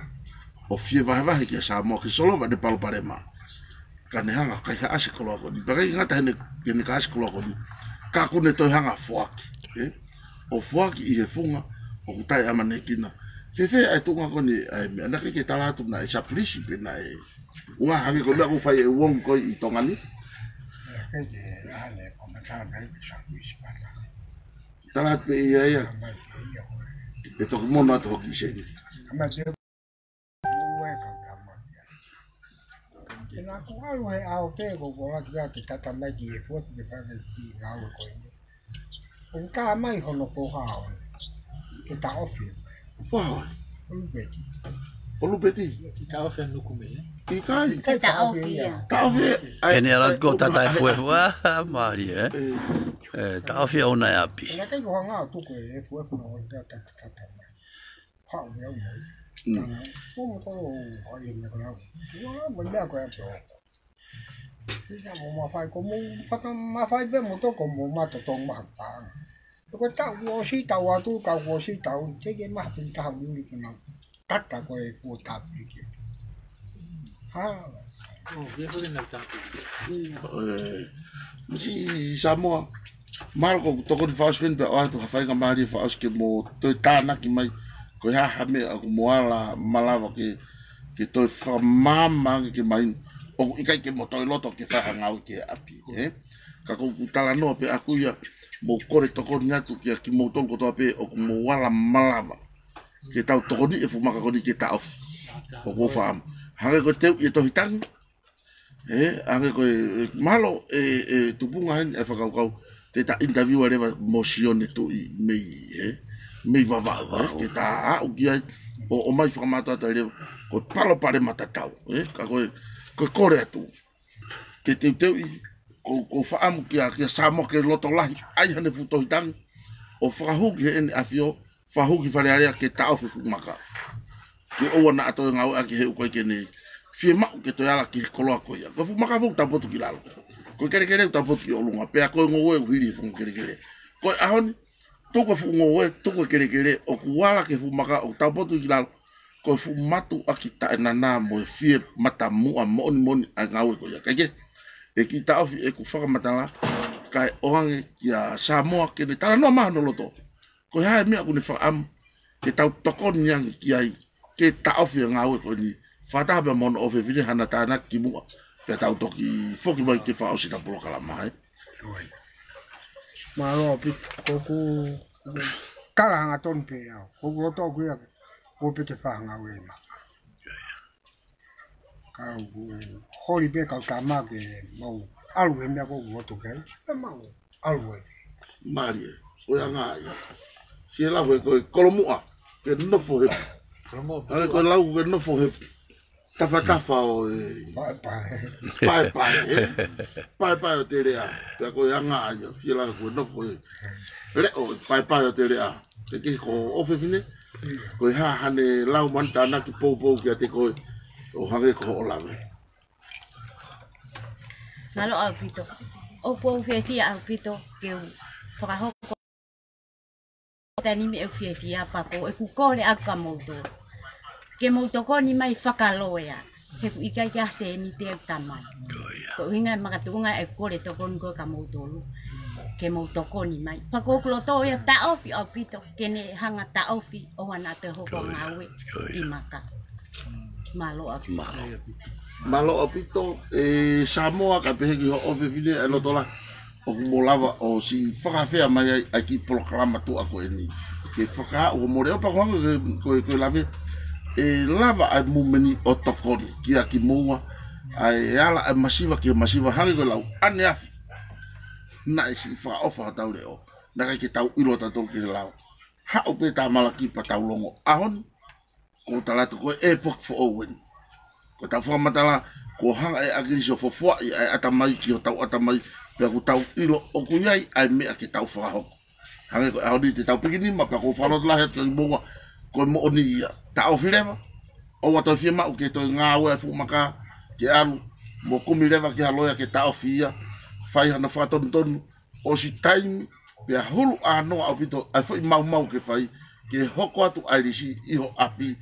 ʻo fie vahevahe kia Samoa ke solova ʻene palopalema. Ka ne hanga ʻo kaihaʻasi e koloa ko eni. Pea ʻikai ngata heʻene, heʻene kaihaʻasi e koloa ko eni, ka ʻoku ne toe hanga ʻo foaki, ē? ʻO foaki ʻi he funga ʻoku taʻeʻamanekina. Fēfē ʻa e tuʻunga ko eni ʻa e meʻa? Naʻe ʻikai ke tala atu naʻe sapulisi pe naʻe, ʻuhinga hangē ko e meʻa ʻoku fai ʻe Uong ko ē ʻi Tonga ni. Tala atu pē ia ia. ʻE toki mono atu hoki ʻi Seniti. Ue ka ka mai. Ke na ko ʻalu he ʻao pē ko ko la kia te tata mai ki he fuati ke pake ki ngāue ko eni. ʻOku tā mai hono ko hao. Ke taʻofi. Fahoi. ʻOlupeti. ʻOlupeti. Taʻofi ʻa Nuku mei, ē? ʻIkai. Ke taʻofi ia. Taʻofi ia. ʻAi, ʻEne ala ʻai, ko ʻoku tata e fuefu, ʻa, mālie, ē? ʻE. ʻE, taʻofi ʻo ʻoua naʻa ʻapi. Ena kai ko hanga ʻo tuku e fuefu na o tata tata mai. Pau ia mai. Mm. Ko mo ko ai me ko na. Ua, mo ia ko ia to. Ia mo mafai ko mo, faka mafai pē mo to ko mo ma to tong ma pa. Ko ta uo si ta wa tu ka uo si ta u te ke ma pin ta ha uli ke na. Tata ko e kuo ta piki. Ha. ʻO, ia ko ke na ta piki. ʻE, misi Samoa. Mālō ko e tokoni fakaʻosi pē pea ʻoatu ha faingamālie fakaʻosi ke mo toe tānaki mai. Ko e hā ha meʻa ʻoku mo ala malava ke, ke toe fakamāmā ange ke mai. ʻOku ʻikai ke mo toe loto ke fai ha ngāue ki he ʻapi, ē? Ka ko ʻeku talanoa pē ʻaku ia, mo kole tokoni atu kia kimoutolu kotoa pē ʻoku mo ala malava ke tau tokoni e fuʻu maka ko eni ke taʻofi. ʻOku ou faʻamu. Hangē ko e teuʻi e tohi tangi, ē, hangē ko e, ʻe, mālō, ʻe, ʻe tupunga heni e fakakaukau, te ta interview leva mo Sione Tuʻi mei, ē, mei Vavaʻu, ē, ke ta aʻu ki ai, ʻo, ʻomai fakamātoato leva, ko e palopalema tatau, ē, ka ko e, ko e kole atu. Ke teuteuʻi, ko, ko e faʻamu kia, kia Samoa ke loto lahi, ʻai haʻane fuʻu tohi tangi, ʻo fakahū ki heʻene ʻafio, fakahū ki Fale Alea ke taʻofi e fuʻu maka. Ke ʻoua naʻa toe ngāueʻaki he ʻoku ʻikai ke ne fiemaʻu ke toe ala ki he koloa ko ia. Ko e fuʻu maka foʻou taupotu ki lalo. Ko e kelekele ʻoku taupotu ki ʻolunga. Pea ko e ngoue ʻoku hili he funga kelekele. Ko e ʻaho ni, tuku e fuʻu ngoue, tuku e kelekele, ʻoku ala ki he fuʻu maka ʻoku taupotu ki lalo. Ko e fuʻu matuʻaki taʻenana mo e fie matamuʻa moʻoniʻoni ʻa e ngāue ko ia. Kae kehe, ʻe kiʻi taʻofi ʻeku fakamatala, kae ʻoange kia Samoa ke ne talanoa mai hono loto. Ko e hā e meʻa ʻoku ne fakaʻamu ke tau tokoni ange ki ai, ke taʻofi e ngāue ko eni, fakataha pea mo hono ʻofefine, hana tānaki kimuʻa, pea tau toki foki mai ke fakaʻosi ʻeta polokalama, ē? ʻOi. Mālō ʻaupito, ko ʻeku kala hangatonu pē au, ko ʻeku loto ʻoku ia, ko pete fahanga ue ma. Kau holi pē kau tama ke mau ʻalu he meʻa ko ʻeku loto ke, ke mau ʻalu ē. Mālie, ko e anga ia. Fie lau he ko e kolomuʻa, ke nofo he. Kolomuʻa. ʻAi ko e lau ke nofo he. Tafatafa ʻo e. Paepae. Paepae, ē. Paepae ʻo Telea. Pea ko e anga ia, fie lau ko e nofo he. Leʻo, paepae ʻo Telea. Ke ke ko ʻofefine. Ko e hā haʻane lau mo ʻene tānaki poupou kiate koe. ʻO hangē ko hoʻo lave. Mālō ʻaupito. ʻOku ou fiefia ʻaupito ke u fakahoko ʻa e taimi ʻoku ou fiefia pea ko ʻeku kole ʻaʻaku kia moutolu. Ke mou tokoni mai fakaloea. He ʻoku ʻikai ke ʻi ai ha sēniti ʻoku ta mai. Ko ia. Ko e ʻuhinga e makatuʻunga ʻeku kole tokoni ko ē kia moutolu. Ke mou tokoni mai. Pea ko ʻeku loto ia taʻofi ʻaupito. Ke ne hanga taʻofi ʻoua naʻa toe hoko ʻa e ngāue ki maka. Mālō ʻaupito. Mālō. Mālō ʻaupito, ʻe Samoa, ka pehē ki hoʻo ʻofefine ʻa e loto lahi ʻoku mo lava ʻo siʻi fakafeʻao mai ai ʻa e kiʻi polokalama tuʻa ko eni. Ke fakaaʻu hoʻomo leʻo pea ko e hangē ko e, ko e lave, ʻe lava ʻa e mumeni ʻo tokoni kia kimoua, ʻa e ala ʻa e masiva ki he masiva hangē ko e lau ʻaneafi. Naʻe siʻi fakaʻofa hotau leʻo. Naʻe ʻikai ke tau ʻilo tautolu ki he lao. Haʻu pē Tamalaki pea tau longo. ʻAho ni, ko e tala atu ko e ʻepoki foʻou eni. Ko ʻetau fakamatala, ko e hanga ʻe ʻAkilisi ʻo fofoaʻi ʻa e ʻatamai ki hotau ʻatamai, pea ʻoku tau ʻilo ʻoku ʻi ai ʻa e meʻa ke tau fakahoko. Hangē ko e ʻaho ni te tau pikinima, pea ʻoku ou fakalotolahi atu kimoua, ko e moʻoni ia. Taʻofi leva, ʻoua toe fiemaʻu ke toe ngāue ʻa e fuʻu maka, ke ʻalu, mo kumi leva ki ha loea ke taʻofi ia, fai hano fakatonutonu, ʻosi taimi, pea hulu ʻānoa ʻaupito, ʻa e foʻi maumau ke fai, ke hoko atu ʻa e lisi ʻi ho ʻapi,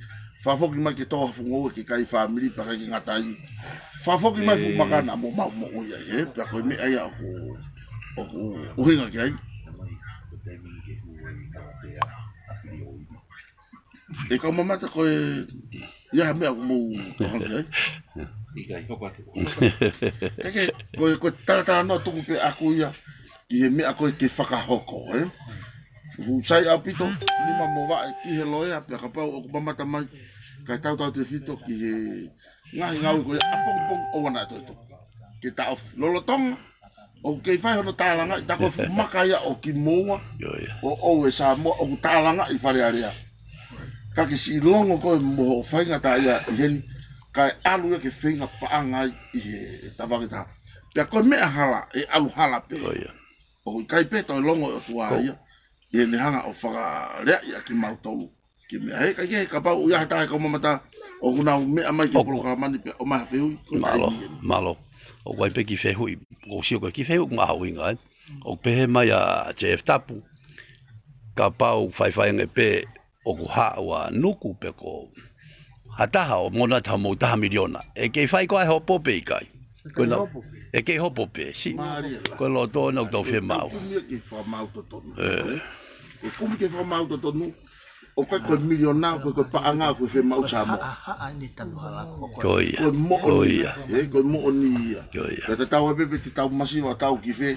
Fakafoki mai ke tō ha fuʻu ngoue ki he kakai fāmili pea ʻikai ke ngata ai. Fakafoki mai fuʻu maka naʻa mo maʻu moʻui ai, ē? Pea ko e meʻa ia ʻoku, ʻoku ʻuhinga ki ai. ʻE kau mamata ko e, ʻi ai ha meʻa ʻoku mou tokanga ki ai? Ke, ke, ko e, ko e talatalanoa tuku pē ʻaku ia ki he meʻa ko ē ke fakahoko, ē? Fuʻu sai ʻaupito, nima mo vaʻe ki he loea, pea kapau ʻoku mamata mai, kae tautautefito ki he ngaahi ngāue ko ia ʻapongipongi ʻoua naʻa toe tuku. Ke taʻofi. Lolotonga ʻoku kei fai hono tālangaʻi, tā ko e fuʻu maka ia ʻo kimoua, ʻo ʻoe Samoa, ʻoku tālangaʻi Fale Alea. Ka ke siʻi longo koe mo hoʻo faingataʻaʻia ʻi heni, kae ʻalu ia ke feinga paʻanga ai ʻi he tavake taha. Pea ko e meʻa hala, ʻe ʻalu hala pē. ʻOku ʻikai pē toe longo ʻe ʻOtua ia ʻi heʻene hanga ʻo fakaleaʻi ʻa kimautolu. Ke meʻa he, kae kehe, kapau ʻoku ʻi ai ha taha ʻi he kau mamata ʻoku nau meʻa mai ki he polokalama ni pea ʻomai ha fehuʻi, ko e taimi eni. Mālō. ʻOku ʻi ai pē kiʻi fehuʻi, ʻoku ou sio ko e kiʻi fehuʻi ʻoku mahuʻinga, ē? ʻOku pehē mai ʻa Jeff Tapu, kapau faifai ange pē ʻoku haʻu ʻa Nuku pe ko ha taha ʻo monata mo taha miliona, ʻe kei fai ko ē hopo pe ʻikai? Ko e nau, ʻe kei hopo pē, si. Ko e loto ʻoku tau fiemaʻu. Kumi ke fakamaau totonu. ʻE kumi ke fakamaau totonu. ʻOku ʻikai ko e miliona, ko e, ko e paʻanga, ko e fiemaʻu Samoa. Ko ia. Ko e moʻoni ia. Ko e moʻoni ia. Ko ia. Pea te tau ʻai pē pe te tau masiva tau ki fē.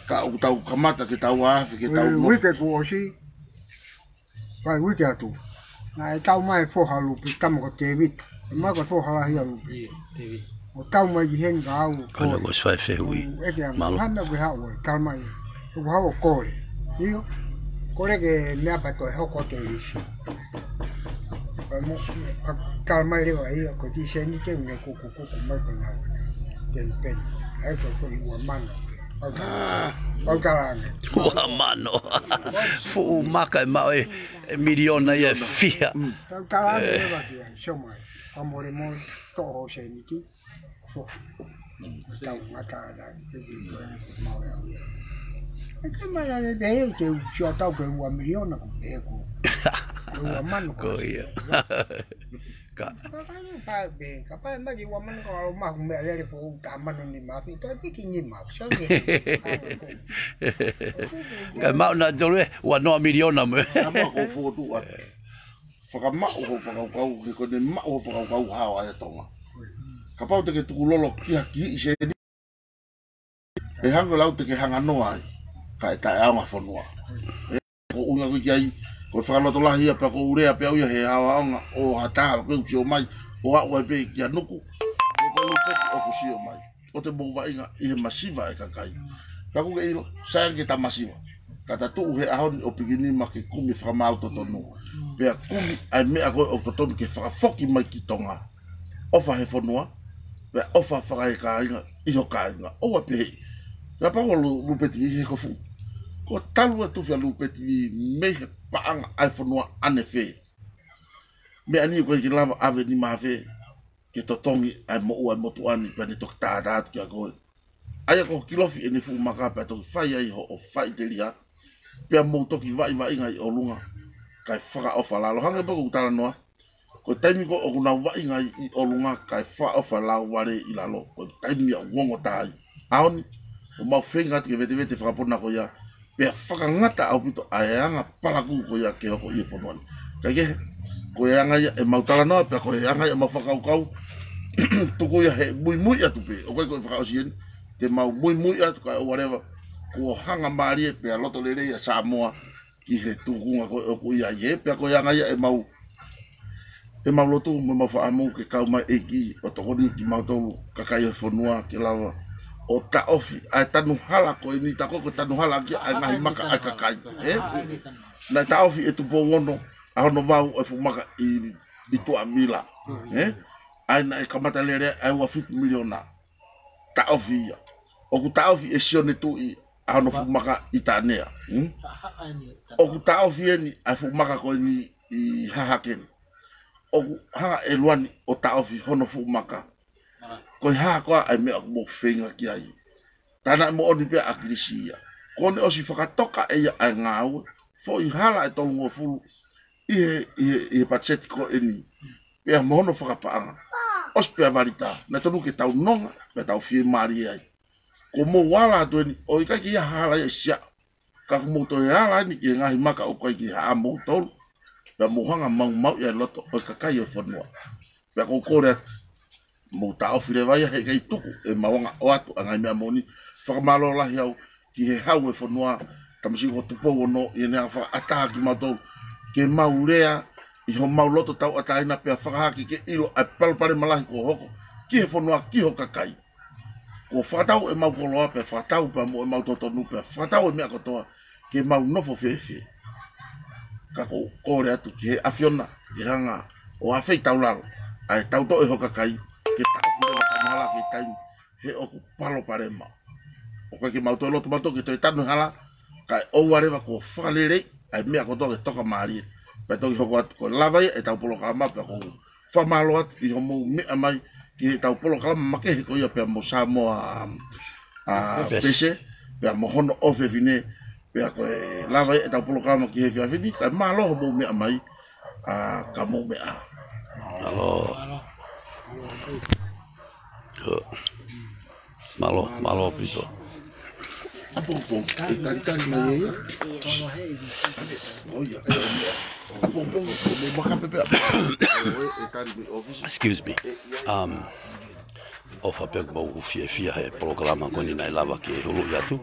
Ka ʻoku tau kamata ke tau afe, ke tau nofo. Uike kuo ʻosi. Kai uike atu. Naʻe tau mai foha Lupe, tama ko Tēvita. ʻE mai ko e foha lahi ʻa Lupe. ʻO tau mai ki heni ka au. Ko e loko sai fehuʻi. Mālō. Hana ke haʻu e, tala mai. ʻOku haʻu ʻo kole. ʻIo. Kole ke meʻa pea toe hoko atu e lisi. Ka mo, ka, tala mai leva ia, ko e tīseni ke une kuku kuku mai ko nau. Ten peni. ʻAi ko e ko e ua mano. Pau ta-, pau talange. Ua mano. Fuʻu maka ʻe maʻu e, e miliona ia ʻe fiha. Pau talange leva ki ai, sio mai. Ka mole mo toʻo seniti. Tau ngata ana, ke ke koe, mau e au ia. ʻE ke mai la le te he, ke u sio tau ke ua miliona ko pe ko. Ke ua mano ko. Ko ia. Ka. Ka ka ni pa pe, ka pa ma ki ua mano ko alo ma ku me lele po u ta mano ni ma pi, to piki ni ma, so ni. Ka mau na tolu e, ua noa miliona mo. Ka mau ko fotu atu. Fakamaʻu hoʻo fakakaukau, he ko ʻene maʻu hoʻo fakakaukau hao ai ʻa Tonga. Kapau te ke tukulolo ki ha kiʻi seni, ʻe hangē lau te ke hanga noa ai, kae taʻeʻaonga fonua. ʻE, ko e ʻuhinga ko ē ki ai, ko e fakalotolahi ia pea ko e lea pē au ia he hao ʻaonga ʻo ha taha pē ʻoku sio mai, ʻo aʻu ai pē kia Nuku, ko e ko Lupeti ʻoku sio mai. ʻO te mou vaʻinga ʻi he masiva ʻa e kakai. Ka ʻoku ke ʻilo, sai ange ke ta masiva. Ka ta tuʻu he ʻaho ni ʻo pikinima ke kumi fakamaau totonu. Pea kumi ʻa e meʻa ko ē ʻoku totonu ke fakafoki mai ki Tonga. ʻOfa he fonua, pea ʻofa fakaekāinga, ʻi ho kāinga, ʻoua pehē. Pea pau ʻa Lu-, Lupeti he ko fu. Ko talu ʻa e tufi ʻa Lupeti mei he paʻanga ʻa e fonua ʻanefē. Meʻa ni ko e ke lava ʻave ni mafe. Ke totongi ʻa e moʻua ʻa e motuʻa ni pea ne toki tātā atu kia koe. ʻA ia ko e kilofi ʻene fuʻu maka pea toki fai ai hoʻo faʻiteliha. Pea mou toki vaʻivaʻinga ʻi ʻolunga. Kae fakaʻofa lalo. Hangē pē ko ʻeku talanoa. Ko e taimi ko ē ʻoku nau vaʻinga ʻi ʻolunga kae fakaʻofa lau vale ʻi lalo. Ko e taimi ia ʻoku ongo taha ai. ʻAho ni, ʻoku mau feinga atu ke vetevete fakapona ko ia. Pea fakangata ʻaupito ʻa e anga palakū ko ia ke hoko ʻi he fonua ni. Kae kehe, ko e anga ia ʻemau talanoa, pea ko e anga ia ʻemau fakakaukau, tuku ia he muimui atu pē, ʻoku ʻikai ko e fakaʻosi eni, te mau muimui atu kae ʻoua leva, kuo hanga mālie pea loto lelei ʻa Samoa, ki he tuʻunga ko ē ʻoku ʻi ai ē, pea ko e anga ia ʻemau ʻemau lotu mo ʻemau faʻamu ke kau mai ʻEiki ʻo tokoni kimautolu kakai ʻo e fonua ke lava ʻo taʻofi ʻa e tanu hala ko eni, tā ko ē ko e tanu hala kia ʻa e ngaahi maka ʻa e kakai, ē? Naʻe taʻofi ʻe Tupou Ono ʻa hono vau ʻo e fuʻu maka ʻi, ʻi Tuʻavila, ē? ʻA ia naʻe kamata lele ʻa e ua fitu miliona. Taʻofi ia. ʻOku taʻofi ʻe Sione Tuʻi ʻa hono fuʻu maka ʻi Tanea, hmm? ʻOku taʻofi eni ʻa e fuʻu maka ko eni ʻi Hahake ni. ʻOku hanga ʻe Luani ʻo taʻofi hono fuʻu maka. Ko e hā koā ʻa e meʻa ʻoku mou feinga ki ai? Tā naʻe moʻoni pē ʻa ʻAkilisi ia. Kuo ne ʻosi fakatoka ʻe ia ʻa e ngāue. Foʻi hala ʻe tolungofulu ʻi he, ʻi he, ʻi he patiseti ko eni. pea mo hono fakapaʻanga. ʻOsi pea valita, naʻe tonu ke tau nonga, pea tau fiemālie ai. Ko mou ala atu eni, ʻo ʻikai ke ʻi ai ha hala ia ʻia Siaʻu. Ka ko mou toe ala eni ki he ngaahi maka ʻoku ʻikai ke ʻi ai haʻamoutolu. Pea mou hanga maumauʻi ʻa e loto ʻo e kakai ʻo e fonua. Pea ʻoku ou kole atu, mou taʻofi leva ia he ʻikai tuku ʻemau anga ʻoatu ʻa e ngaahi meʻa moʻoni. Fakamālō lahi au ki he hau ʻo e fonua, tamasiʻi ko Tupou Ono, ʻi heʻene hanga ʻo fakaʻatā kimautolu ke mau lea ʻi homau loto tauʻatāina pea fakahā ke ke ʻilo ʻa e palopalema lahi kuo hoko ki he fonua, ki ho kakai. Kuo fakatau ʻemau koloa pea fakatau pea mo ʻemau totonu pea fakatau e meʻa kotoa ke mau nofo fēfē. Ka ʻoku ou kole atu ki he ʻAfiona ke hanga ʻo afeitaulalo ʻa e tautoʻe ho kakai ke taʻofi leva ʻa e mahala ki he taimi he ʻoku palopalema. ʻOku ʻikai ke mau toe loto mautolu ke toe tanu e hala, kae ʻoua leva kuo fakaleleiʻi ʻa e meʻa kotoa ke toka mālie. Pea toki hoko atu ko e lava ia ʻetau polokalama pea ʻoku ou fakamālō atu ʻi hoʻomou meʻa mai ki heʻetau polokalama makehe ko ia pea mo Samoa, ʻa, Pese. Pese, pea mo hono ʻofefine, pea ko e lava ia ʻetau polokalama ki he efiafi ni, kae mālō hoʻomou meʻa mai, ʻa, ka mou meʻa. Mālō. Mālō, mālō ʻaupito. ʻApongipongi, ʻe talitali mai ia. ʻOia. ʻApongipongi, ʻo mou makape pē. ʻE tali mai ʻōfisi. Excuse me. Um, ʻofa pē ʻoku mou fiefia he polokalama ko eni naʻe lava ke huluʻi atu.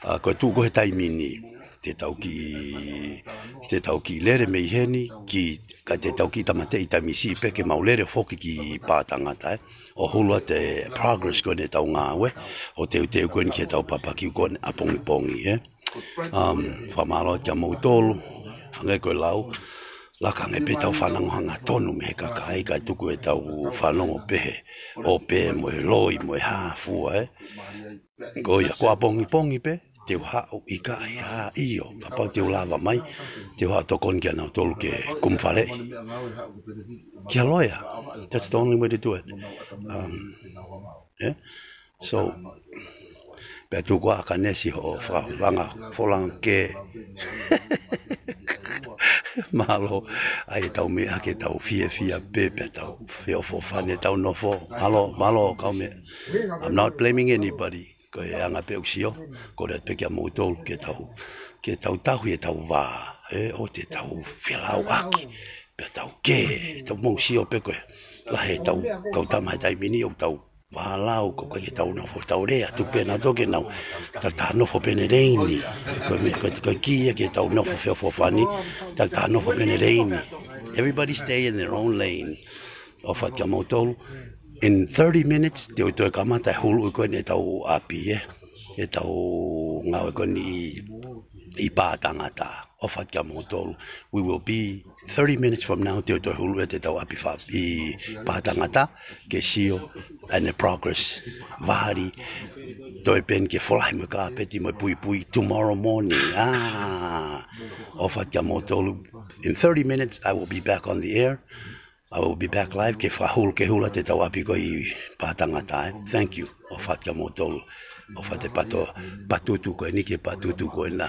ʻA, ko e tuʻu ko ē he taimi ni, te tau kiʻi, te tau kiʻi lele mei heni, ki, ka te tau kiʻi tāmateʻi taimi siʻi pē ke mau lele foki ki Pātangata, ē. ʻO hulu atu e progress ko eni ʻetau ngāue, ʻo teuteu ko eni ki heʻetau papakiu ko eni ʻapongipongi, ē. Um, fakamālō kia moutolu, hangē ko e lau, laka ange pē ʻetau fanongo hangatonu mei he kakai, kae tuku ʻetau fanongo pē he ʻope mo e loi mo e hā fua, ē. Ko ia, ko ʻapongipongi pē, te u haʻu ʻikai ha ʻio, kapau te u lava mai, te u haʻu tokoni kia nautolu ke kumifaleʻi. Kia loea, that's the only way to do it. Um, yeah? So, pea tuku ā ʻa Kanesi hoʻo fakaholanga, folanga ke. Mālō, ʻai ʻetau meʻa ke tau fiefia pē, pea tau feʻofoʻofani ʻetau nofo. Mālō, mālō, kau meʻa. I'm not blaming anybody. Ko e anga pē ʻoku sio, kole atu pē kia moutolu, ke tau, ke tau tauhi ʻetau vā, ē, ʻoua te tau felauʻaki, pea tau kē, ʻetau mou sio pē ko e, lahi ʻetau, tau tama he taimi ni, ʻoku tau vālau, ko e ke tau nofo, tau lea atu pē nautolu ke nau, tau tā nofo pē ʻene leini, ko e meʻa, ko e, ko e kī ia ke tau nofo feʻofoʻofani, tau tā nofo pē ʻene leini. Everybody stay in their own lane. ʻOfa atu kia moutolu. In thirty minutes, te u toe kamata e huluʻi ko eni ʻetau ʻapi, ē. ʻEtau ngāue ko eni ʻi, ʻi Pātangata. ʻOfa atu kia moutolu. We will be thirty minutes from now, te u toe huluʻi atu ʻetau ʻapi fa-, ʻi Pātangata, ke sio, and the progress. Vali, toe pē eni ke folahi mo e kāpeti mo e puipui tomorrow morning. Ah, ʻofa atu kia moutolu. In thirty minutes, I will be back on the air. I will be back live ke fakahulu, ke hulu atu ʻetau ʻapi ko ē ʻi Pātangata, ē. Thank you. ʻOfa atu kia moutolu. ʻOfa atu e pato, patutu ko eni ki he patutu ko ena.